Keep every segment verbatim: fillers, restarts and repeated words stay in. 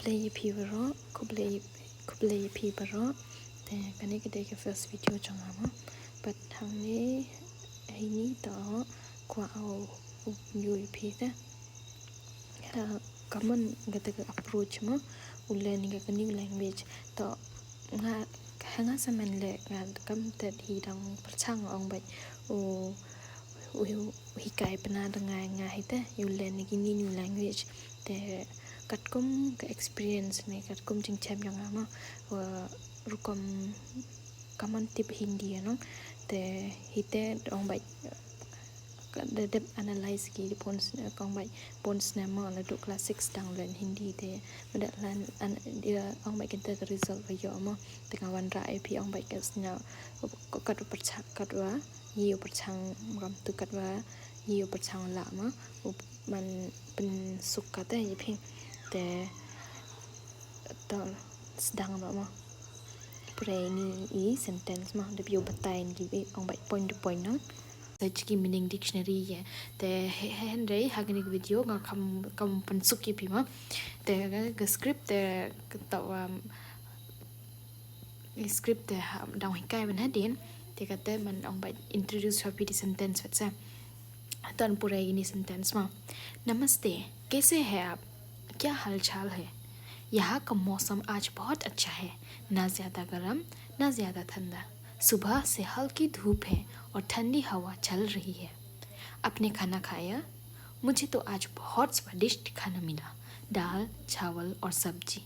Te ya phi baroh, khublei, khublei ya phi baroh. Te kani ka dei ka first video jong nga mo. But hangne heini toh kwah o u pynyoo ya phi te. Ah, kammon kata ka approach mo, u learn ka ka new language. Toh nga, ha nga samen le nga kam te hi dang pyrchang ong bait u, u, u hikai pynna da nga, nga hi te, u learn kini new language. Te katkum ka experience ne, katkum jingchem yong nga mo, wa rukom kammon tip Hindi ya nong. Te hi te ong bait ka da dep analyze ki da pon snem, ka ong bait pon snem mo, la du class six dang learn Hindi te. Mada lan an, dia ong bait kynta ka result wa yoh mo. Te nga wanrah ya phi ong bait ka snem, ka kat wa pyrchang, kat wa ye u pyrchang, kam tu kat wa ye u pyrchang lah mo, u man pynsuk kata ya phi. Te toh sdang ba mo. Pura ini i sentence mo, da phi u batai ki i ong bait point to point nong. Search ki meaning dictionary ya. Te he, he, hynrei ha kani ka video nga kam, kam pynsuk ya phi mo. Te ka, ka script te ka toh, um, i script te ha, dang hikai ban hadien, te kate man ong bait introduce ya phi di sentence wat sa. Ton pura ini sentence mo. नमस्ते, कैसे हैं आप? क्या हालचाल है? यहाँ का मौसम आज बहुत अच्छा है, ना ज्यादा गर्म, ना ज्यादा ठंडा। सुबह से हल्की धूप है और ठंडी हवा चल रही है। आपने खाना खाया? मुझे तो आज बहुत स्वादिष्ट खाना मिला, दाल, चावल और सब्जी।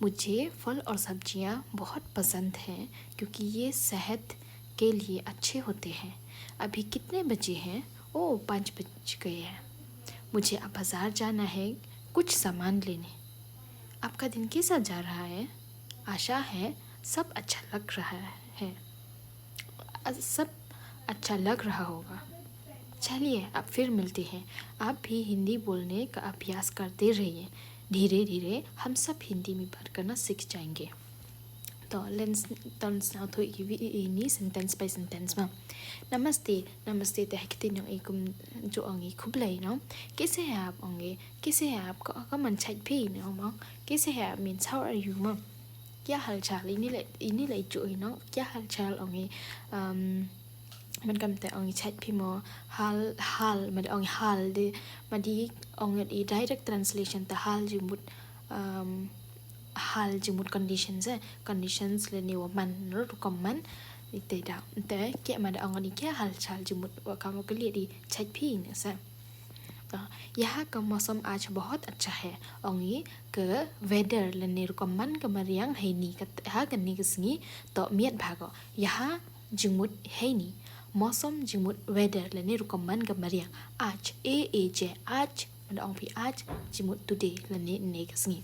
मुझे फल और सब्जियाँ बहुत पसंद हैं क्योंकि ये सेहत के लिए अच्छे होते हैं। अभी कितने बजे हैं? ओह, पाँच बज गए हैं। मुझे अब बाजार जाना है कुछ सामान लेने। आपका दिन कैसा जा रहा है? आशा है सब अच्छा लग रहा है। अ, सब अच्छा लग रहा होगा। चलिए, अब फिर मिलते हैं। आप भी हिंदी बोलने का अभ्यास करते रहिए। धीरे-धीरे हम सब हिंदी में बात करना सीख जाएंगे। To, len s-, ton sñiawthooh ki wi i, ini sentence by sentence mo. नमस्ते, नमस्ते te ha ktien yong i kum jooh ong i khublei nong. कैसे हैं आप ong i, कैसे हैं आप, ka, kammon chait phi nong mo. कैसे हैं आप means how are you mo. क्या हाल चाल, ini le, ini le i jooh i nong. क्या हाल चाल ong i, um, man kam te ong i chait phi mo, hall, hall, mada ong i hall de, mada ong i direct translation te hall jingmut, um, hall jingmut conditions eh, conditions lane wa man, no, rukom man, ite da, te, ke mada ong i क्या हाल चाल jingmut, wa kam wa kylli di chait phi ne sa. To, यहाँ का मौसम आज बहुत अच्छा है, ong i ka weather lane rukom man ka mariang heini, ka, ha kani ka sngi, toh miat bha ko. यहाँ jingmut heini, मौसम jingmut weather lane rukom man ka mariang, आज, A A J, आज, mada ong phi आज, jingmut today lane ynne ka sngi.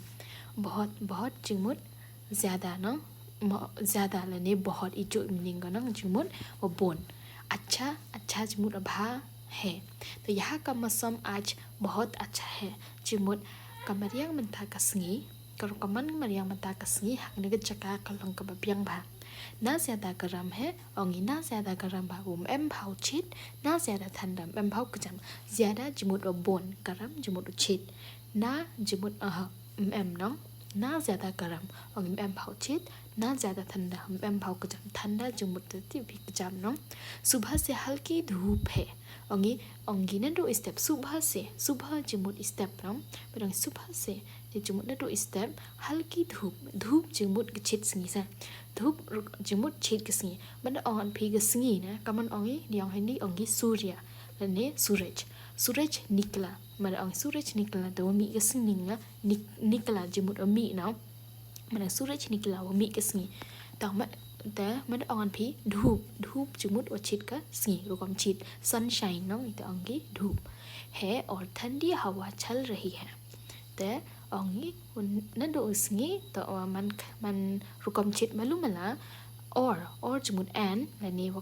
बहुत, बहुत jingmut ज्यादा no, mo-, ज्यादा lane बहुत i jooh meaning ko nong, jingmut wa boon. अच्छा, अच्छा jingmut wa bha, है। तो यहाँ का मौसम आज बहुत अच्छा है, jingmut ka mariang mynta ka sngi, ka rukom man ka mariang mynta ka sngi, ha kani ka jaka ka long kaba biang bha. ना ज्यादा गर्म है, ong i ना ज्यादा गर्म bha, wa ym em bha u chit, ना ज्यादा ठंडा, ym em bha u kjam. ज्यादा jingmut wa boon, गर्म jingmut u chit. ना jingmut, uh, ym em nong. ना ज्यादा गर्म, ong i ym em bha u chit, ना ज्यादा ठंडा, ym em bha u kjam, ठंडा jingmut te ti phi kjam nong. सुबह से हल्की धूप है, ong i, ong i nadooh i step, सुबह से, सुबह jingmut i step nong, mada ong i सुबह से, te jingmut nadooh i step, हल्की धूप, धूप jingmut ka chit sngi sa, धूप ru-, jingmut chit ka sngi, mada ong phi ka sngi na, kammon ong i, di ong Hindi ong i सूर्य, lane सूरज, सूरज निकला, mada ong सूरज निकला, te wa mih ka sngi na, nik-, निकला jingmut wa mih no. Mada सूरज निकला, wa mih ka sngi. Tang ma-, te mada ong phi धूप, धूप jingmut wa chit ka sngi, rukom chit, sunshine nong, ite ong ki धूप. है और ठंडी हवा चल रही है. Te ong i, un-, nadooh sngi, toh wa man, man rukom chit malu mala, और, और jingmut and, lane wa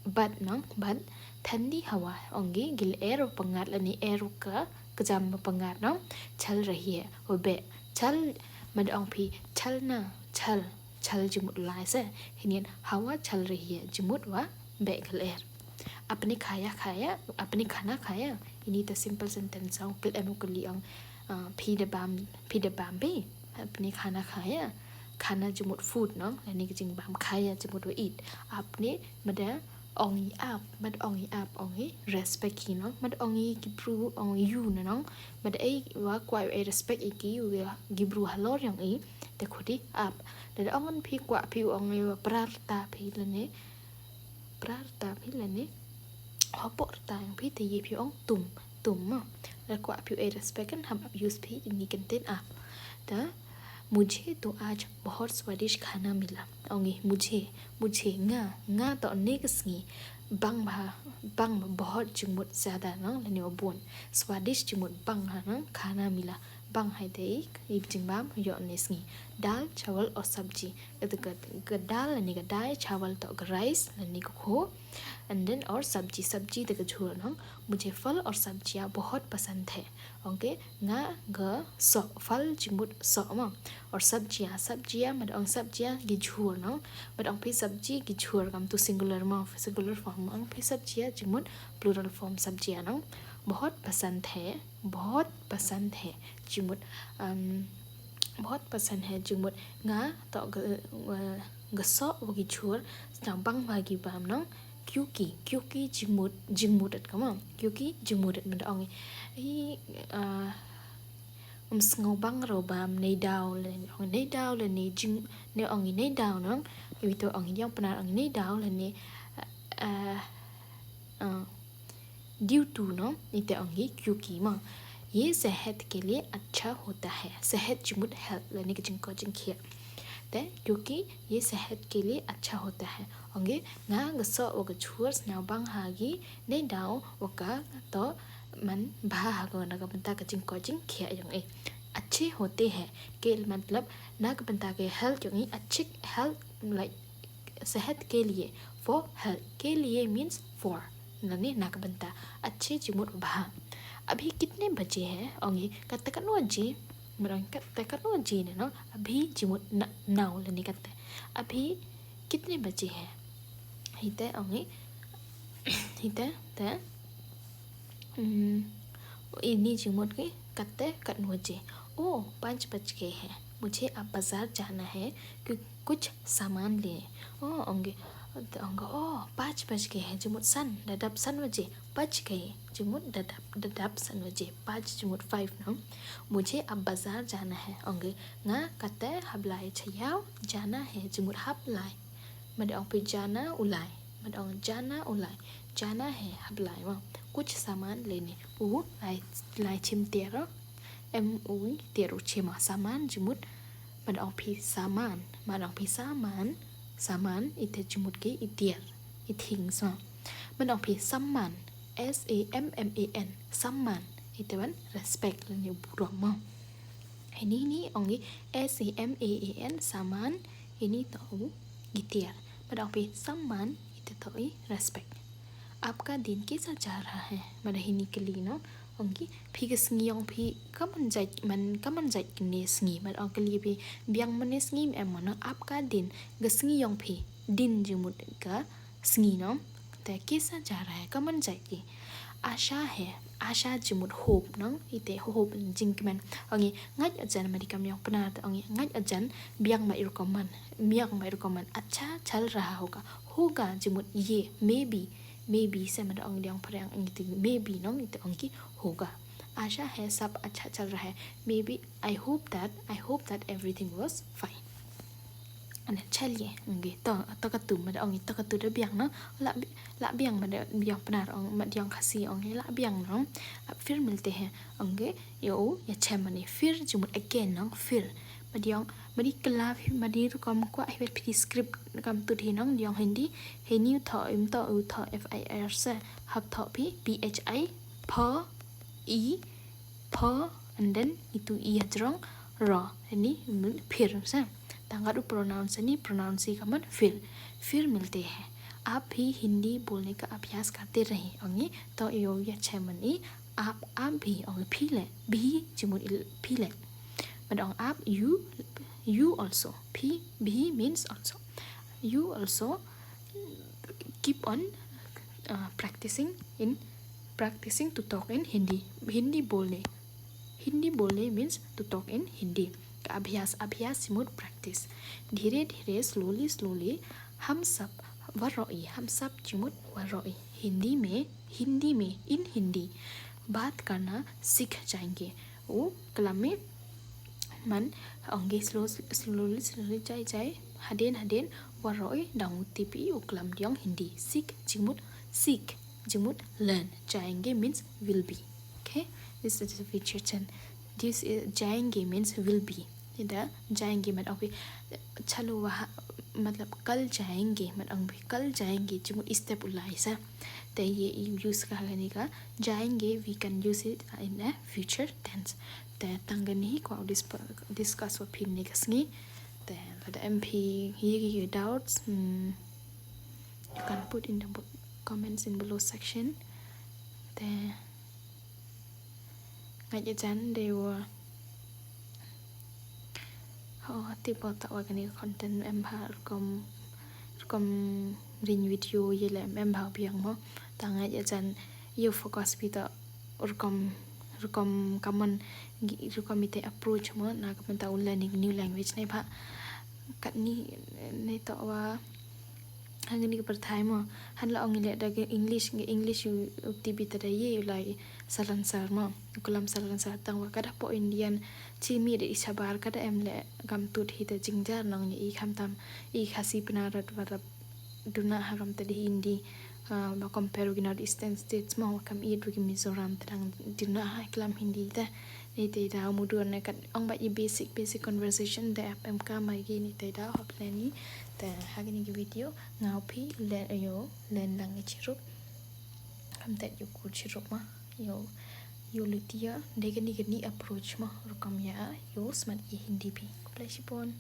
But nong, but, ठंडी हवा, ong i, ki lyer wa pyngngad lane air wa ka, kjam wa pyngngad nong, चल रही है, wa beh, चल, mada ong phi, चलना, चल, चल jingmut lai se, heini हवा चल रही है, jingmut wa beh ki lyer. आपने खाया, खाया, आपने खाना खाया, ini te simple sentence ong, kylli em u kylli ong, uh, phi da bam, phi da bam phi. Apne khana khaya, khana jingmut food nong, lane ka jingbam khaya jingmut wa eat. Apne mada ong i ap, mada ong i ap, ong i respect hi nong, mada ong i ki bru, ong i you na nong, mada ei wa kwah u ei respect i ki, u ya ki bru halor yong i, te khut i ap. Lada ong phi kwah phi u ong i wa prarta phi lane, prarta phi lane, hoporta yong phi te ye phi ong tum, tum ma. Lada kwah phi u ei respect kan ham ap use phi ini ka ktien ap. Te, mujhe to aaj bahut swadish khana mila. Ong i mujhe, mujhe nga, nga toh ne ka sngi, bang bha, bang bha, bahut jingmut zyada nong, lane wa bun. Swadish jingmut bang bha nong, khana mila. Bang hi te i, i jingbam yoh ne sngi. Dal, chawal aur sabji. Ka, ka, ka dal lane ka dai, chawal toh ka rice lane ka kho. And then aur sabji, sabji te ka jhur nong. Mujhe phal aur sabjiyan bahut pasand hai. Okay, nga ka soh, phal jingmut soh ma. Aur sabjiyan, sabjiyan, mada ong sabjiyan ki jhur nong. Mada ong phi sabji ki jhur kam tu singular ma, singular form. Ong phi sabjiyan jingmut plural form sabjiyan nong. Bahut pasand hai, bahut pasand hai, jingmut, um, bahut pasand hai, jingmut nga toh ka, uh, ka soh wa ki jhur, sñiaw bang bha ki bam nong. Kyunki, kyunki jingmut, jingmut at kama, kyunki jingmut at mada ong i, i, uh, um sngew bang ro bam neidaw lane, ong neidaw lane jing, ne ong i neidaw nong, i to ong i yong Pnar ong neidaw lane, uh, uh, due to nong, ite ong i kyunki ma. Ye sehat ke liye accha hota hai. Sehat jingmut health lane ka jingkoit jingkhiah. Te kyunki ye sehat ke liye accha hota hai. Ong i nga ka soh wa ka jhur sñiaw bang ha ki neidaw wa ka toh man bha ha ko na ka bynta ka jingkoit jingkhiah yong i. Acche hote hai. Ke matlab na ka bynta ka health yong i, acche health, like, sehat ke liye, for health. Ke liye means for. Lane na ka bynta. Acche jingmut bha. Abhi kitne baje hai? Ong i katte katno baje? Mada ong katte katno baje ne nong. Abhi jingmut na, now lane katte. Abhi kitne baje hai? Hi te ong i, hi te, te. Hmm, ini jingmut ki katte katno baje? Oh, panch baj gaye hai. Mujhe ab bazaar jana hai, ku, kuch saman lene. Oh, ong i, ong i, oh, panch baj gaye hai, jingmut san, da dap san baje. Baj gaye, jingmut da dap, da dap san baje. Panch jingmut five nong. Mujhe ab bazaar jana hai. Ong i nga katte hap lai chayaw, jana hai, jingmut hap lai. Mada ong phi jana u lai. Mada ong jana u lai. Jana hai hap lai ma. Kuch saman lene. U lai, lai chim tiar o. Em u tiar u chim ma. Saman jingmut. Mada ong phi saman. Mada ong phi saman. Saman ite jingmut ki i tiar, i things ma. Mada ong phi samman. S A M M A N. Samman. Ite wan respect lane burom ma. Ini, ini ong i S A M A A N, saman, ini toh u i tiar. Mada ong phi samman, ite toh i respect. Aapka din kaisa ja raha hai? Mada ini kylli nong, ong ki phi ka sngi yong phi kaman jait, man kaman jait kine sngi. Mada ong kylli phi biang mane sngi em mano, aapka din, ka sngi yong phi, din jingmut ka sngi nong. Te kaisa ja raha hai, kaman jait ki. Asha hai, asha jingmut hope nong, ite hope jingkmen. Ong i ngait ajan, madi kam yong Pnar te ong i ngait ajan, biang ma i rukom man, biang ma i rukom man. Accha chal raha hoga. Hoga jingmut ye, maybe, maybe se mada ong i yong Pnar ong ite maybe nong, ite ong ki hoga. Asha hai sab accha chal raha hai. Maybe, I hope that, I hope that everything was fine. Ane chal ye, ong i to, to katu, mada ong i to katu da biang nong, la, la biang mada yong Pnar ong, mada yong Khasi ong i la biang nong. Ab phir milte hain, ong i, yo, ya chem mane, phir jingmut again nong, phir. Mada yong, madi kala, madi rukom kwah hi phi script kam tu hi nong, yong Hindi, hini u thoh, im thoh, u thoh, F I R se, hap thoh phi, P H I, pho, i, pho, and then itu i hajrong, ro. Ini phir se. Tangkat u pronounce ini, pronounce i kaman phir. Phir milte hain. आप भी हिंदी बोलने का अभ्यास करते रहें. Ong i, to yo ya chem mane, आप, आप भी, ong i phi le, भी jingmut i phi le. Mada ong आप, you, you also. Phi, भी means also. You also keep on, uh, practicing in, practicing to talk in Hindi. Hindi बोलने. Hindi बोलने means to talk in Hindi. अभ्यास, अभ्यास jingmut practice. धीरे धीरे, slowly slowly, हम सब, waroh i, हम सब jingmut waroh i, हिंदी में, हिंदी में, in Hindi, बात करना सीख जाएंगे. U klam i man ong ki slow, slowly slowly, jai jai, hadien hadien, waroh i dang u tip i u klam yong Hindi. सीख jingmut, सीख jingmut learn, जाएंगे means will be. Okay, this is the future tense. This is, जाएंगे means will be. Ida जाएंगे mat ong phi, chalo wa, matlab कल जाएंगे mat ong phi, कल जाएंगे jingmut i step u lai sa. Te ye i use ka ha kani ka जाएंगे, we can use it in a future tense. Te tang kani hi kwah u dis-, discuss wa phi ini ka sngi. Te lada em phi ye ki doubts, hmm, you can put in the bo-, comments in below section. Te ngait ya jan de wa, ho, tip wa ta wa kani ka content em bha rukom, rukom ring video ye le em bha biang mo. Tang ngait ya jan yow focus phi ta rukom, rukom kammon, rukom ite approach mo na kammon ta u learning new language. Neibhah katni, neitoh wa ha kani ka pyrthai mo, hanla ong i le da ka English, ka English u, u tip i ta da ye u lai Salonsar mo, u klam Salonsar. Tang wa ka da poh Indian, chi mi da i chabar, ka da em le kam tut hi ta jingjar nong ni i, khamtam i Khasi Pnar wa rap duna ha kam ta da Hindi, ah, wa compare wa ki North Eastern States mo, wa kam i wa ki Mizoram, ta dang duna ha klam Hindi ta. Neitei daw mudon na kat ong bait i basic, basic conversation da ap em ka ma ki, neitei daw hap leni. Te ha kani ki video nga u phi le, yow learn lang i chirup. Kam te yow kur chirup ma, yow, yow lutia de kani kani approach ma, rukom ya yow smat i Hindi phi. Khublei chibun.